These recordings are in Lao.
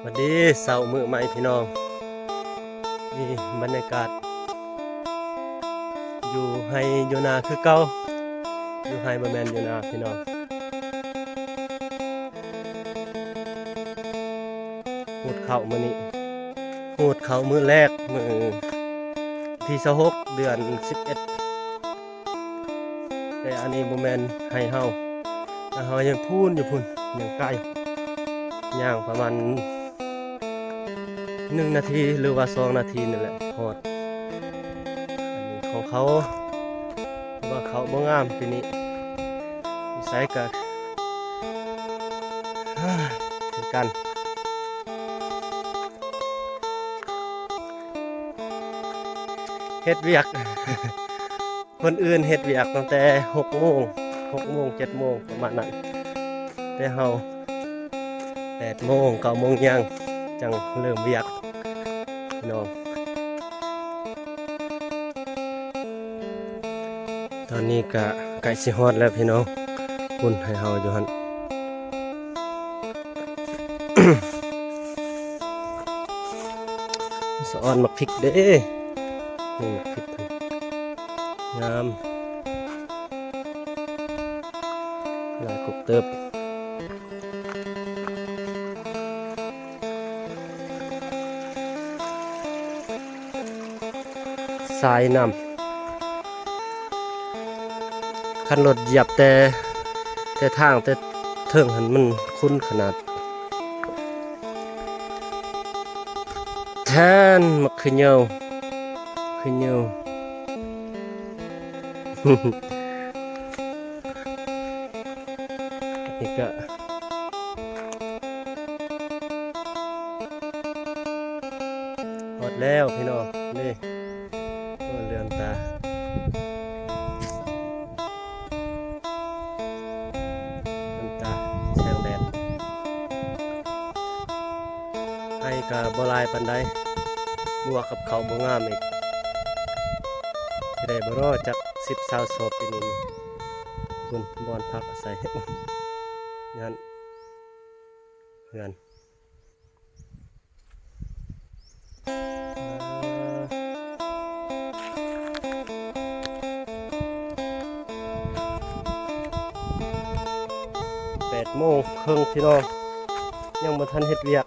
ສະບາຍດີເຊົ້າມື້ໃໝ່ພີ່ນ້ອງ. ນີ້ບັນຍາກາດຢູ່ໄຮ່ຢູ່ນາຄືເກົ່າ, ຢູ່ໄຮ່ບໍ່ແມ່ນຢູ່ນາພີ່ນ້ອງ. ຮູດເຂົ້າມື້ນີ້, ຮູດເຂົ້າມື້ແລກ ມື້ທີຊາວຫົກ ເດືອນສິບເອັດ. ແຕ່ອັນນີ້ບໍ່ແມ່ນໄຮ່ເຮົາ, ເຮົາຍັງພຸ້ນຢູ່ພຸ້ນ, ຍັງໄກ, ຍ່າງປະມານໜຶ່ງນາທີ ຫຼືວ່າສອງນາທີນີ້ແຫຼະຮອດ. ອັນນີ້ຂອງເຂົາ, ແຕ່ວ່າເຂົ້າບໍ່ງາມປີນີ້, ຢູ່ໃສກະຄືກັນ. ເຮັດວຽກ, ຄົນອື່ນເຮັດວຽກຕັ້ງແຕ່ຫົກໂມງ, ຫົກໂມງ ເຈັດໂມງ ປະມານນັ້ນ, ແຕ່ເຮົາແປດໂມງ ເກົ້າໂມງຍັງຈັ່ງເລີ່ມວຽກພີ່ນ້ອງ. ຕອນນີ້ກະໃກ້ຊິຮອດແລ້ວພີ່ນ້ອງ, ພຸ້ນໄຮ່ເຮົາຢູ່ຫັ້ນ. ສະອອນໝາກພິກເດ້, ນີ້ໝາກພິກງາມ, ຫຼາຍກົກເຕີບ. ສາຍນ້ຳ, ຄັນລົດຢຽບແຕ່ ແຕ່ທາງແຕ່ເທິງຫັ້ນມັນຂຸ້ນຂະໜາດ. ແທນໝາກຂະເຍົາ, ຂະເຍົາ. ນີ້ກະຮອດແລ້ວພີ່ນ້ອງ, ນີ້ ໂອ້ ເຫຼືອມຕາ, ເຫຼືອມຕາ ແສງແດດ. ໄຮ່ກະບໍ່ຫຼາຍປານໃດ, ບວກກັບເຂົ້າບໍ່ງາມອີກ, ຊິໄດ້ບໍ່ນໍ ຈັກສິບ ຊາວສອບປີນີ້. ພຸ້ນ ບ່ອນພັກອາໄສ ນັ້ນ ເຮືອນ ແປດໂມງເຄິ່ງພີ່ນ້ອງ, ຍັງບໍ່ທັນເຮັດວຽກ.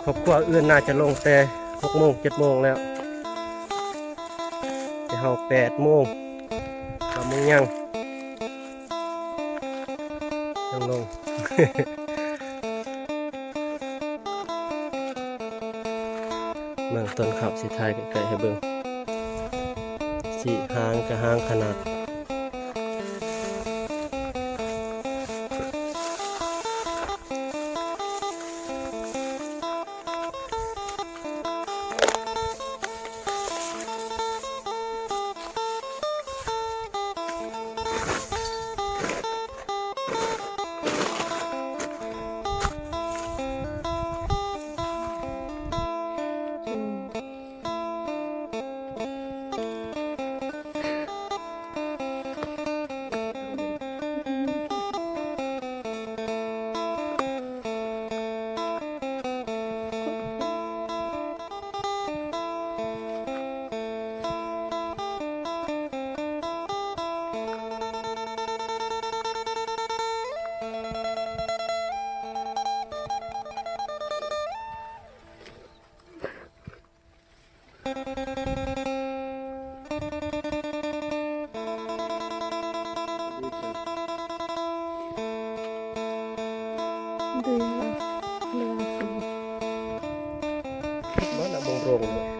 ຄອບຄົວອື່ນໜ້າຈະລົງແຕ່ຫົກໂມງ ເຈັດໂມງແລ້ວ, ແຕ່ເຮົາແປດໂມງ ເກົ້າໂມງຍັງ ຍັງລົງ. ເບິ່ງຕອນເຂົ້າ ຊິຖ່າຍໃກ້ໆໃຫ້ເບິ່ງ, ຊິຫາງກະຫາງຂະໜາດ. ມາລະບົງໂຣງເນາະ.